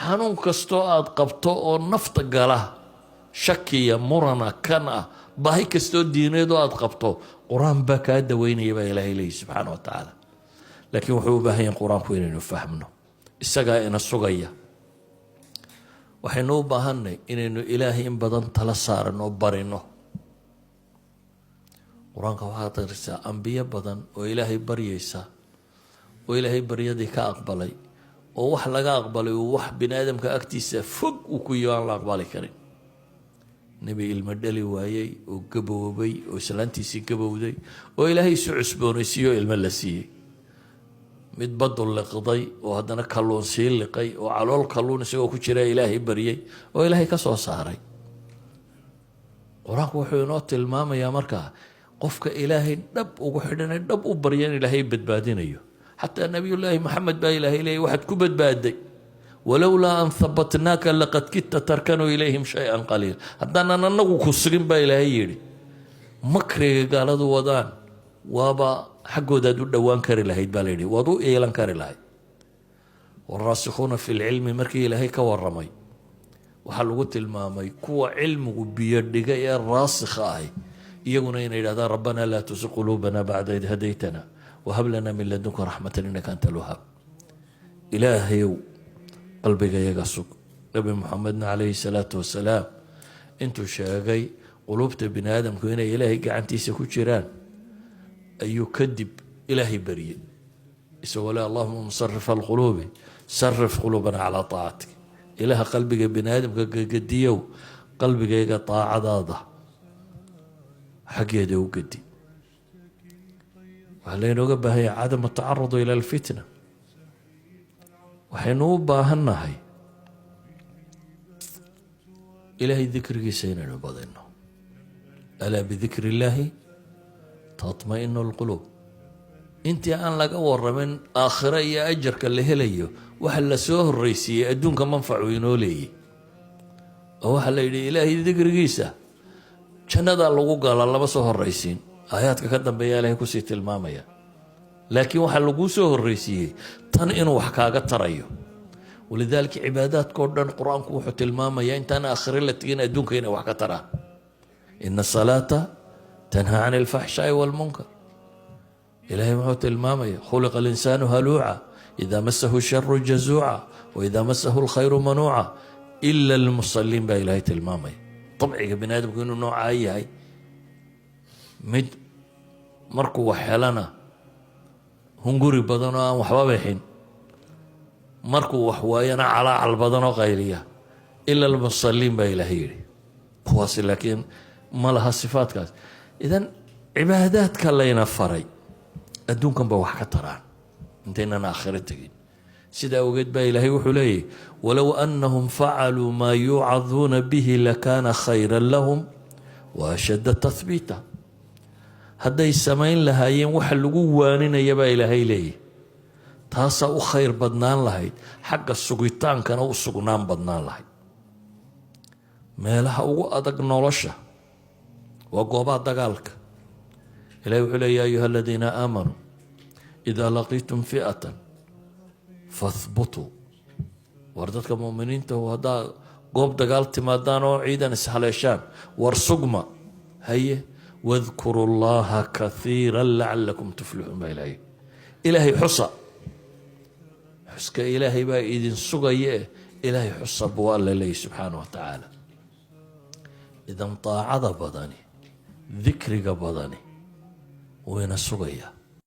Xanuun kastoo aad qabto oo nafta gala, shakiya, murana, kan ah, baahi kastoo diineed oo aad qabto, Qur-aan baa kaa daweynaya, baa Ilaahay leeyi subxaana wa tacaala. Laakiin wuxuu u baahan yahay Qur-aanku inaynu fahmno, isagaa ina sugaya. Waxaynu u baahanay inaynu Ilaahay in badan tala saarano, barino. Qur-aanka waxaad akrisaa ambiyo badan oo Ilaahay baryaysa, oo Ilaahay baryadii ka aqbalay, oo wax laga aqbalay uu wax bini aadamka agtiisa fog uu ku yihi aan la aqbali karin. Nebi ilmo dhali waayey oo gaboobay oo islaantiisii gabowday oo Ilaahay isu cusboonaysiiyo ilmo la siiyey. Mid badu liqday oo haddana kalluun sii liqay, oo calool kalluun isagoo ku jira Ilaahay baryey oo Ilaahay ka soo saaray. Qur-aanku wuxuu inoo tilmaamayaa markaa qofka Ilaahay dhab ugu xidhanay, dhab u barya, in Ilaahay badbaadinayo. Xataa Nabiyullaahi Maxamed baa Ilaahay leeyay: "Waxaad ku badbaadday ولولا أن ثبتناك لقد كدت تركن إليهم شيئا قليلا." Haddaanan anagu ku sugin, baa Ilaahay yidhi, makriga gaaladu wadaan waaba xaggoodaad u dhowaan kari lahayd, baa la yidhi, waad u iilan kari lahayd. والراسخون في العلم markii Ilaahay ka waramay, waxaa lagu tilmaamay kuwa cilmigu biyo dhigay ee raasikha ahi iyaguna inay yidhahdaan: ربنا لا تزغ قلوبنا بعد إذ هديتنا وهب لنا من لدنك رحمة إنك أنت الوهاب. Ilaahayow, qalbiga yaga sug. Nabi Muxamedna calayhi salaatu wasalaam intuu sheegay quluubta bini aadamku inay Ilaahay gacantiisa ku jiraan, ayuu kadib Ilaahay baryey isagoo le: اللهم مصرف القلوب صرف قلوبنا على طاعتك. Ilaaha qalbiga bini aadamka gegediyow, qalbigayga daacadaada xaggeeda u gedi. Waxaa laynooga baahanya عدم التعرض إلى الفتنة. Waxaynu u baahannahay Ilaahay dikrigiisa inaynu badino. ألا بذكر الله تطمئن القلوب. Intii aan laga waramin aakhiro iyo ajarka la helayo, waxa la soo horreysiiyey adduunka manfacu inoo leeyay, oo waxaa la yidhi Ilaahay dikrigiisa jannadaa lagu galaa. Lama soo horreysiin, aayaadka ka dambeeya Ilahay kusii tilmaamaya, laakiin waxaa laguu soo horreysiiyey tan inuu wax kaaga tarayo. ولذلك cibaadaadka o dhan Qur-aanku wuxuu tilmaamayaa intaan aakhire la tegin adduunka inay wax ka taraan. إن الصلاة تنهى عن الفحشاء والمنكر. Ilahay muxuu tilmaamaya? خلق الإنسان هلوعا إذا مسه الشر جزوعا وإذا مسه الخير منوعا إلا المصلين, baa Ilahay tilmaamaya. Dabciga bini aadamku inuu noocaa yahay, mid markuu wax helana hunguri badan oo aan waxba bixin, markuu wax waayana calaacal badan oo qayliya. إلا المصلين, baa Ilaahay yidhi. Kuwaasi laakiin ma laha sifaadkaas. Idan cibaadaadka layna faray adduunkan ba wax ka taraan intaynan aakhiro tegin. Sidaa awgeed baa Ilaahay wuxuu leeyahy: ولو أنهم فعلوا ما يوعظون به لكان خيرا لهم وأشد تثبيتا. Hadday samayn lahaayeen waxa lagu waaninaya, baa Ilaahay leeyahy, taasaa u khayr badnaan lahayd, xagga sugitaankana u sugnaan badnaan lahayd. Meelaha ugu adag nolosha waa goobaha dagaalka. Ilahi wuxuu leey: يا أيها الذين آمنوا إذا لقيتم فئة فاثبتوا. War dadka muminiinta, haddaa goob dagaal timaadaan oo ciidan ishaleeshaan, war sugma. Haye, واذكروا الله كثيرا لعلكم تفلحون, baa Ilahay. Ilaahay xusa, xuska Ilaahay baa idin sugaya. Eh, Ilaahay xusa, buu Alla leeyay subxaana wa tacaala. Idan daacada badani, dikriga badani wayna sugaya.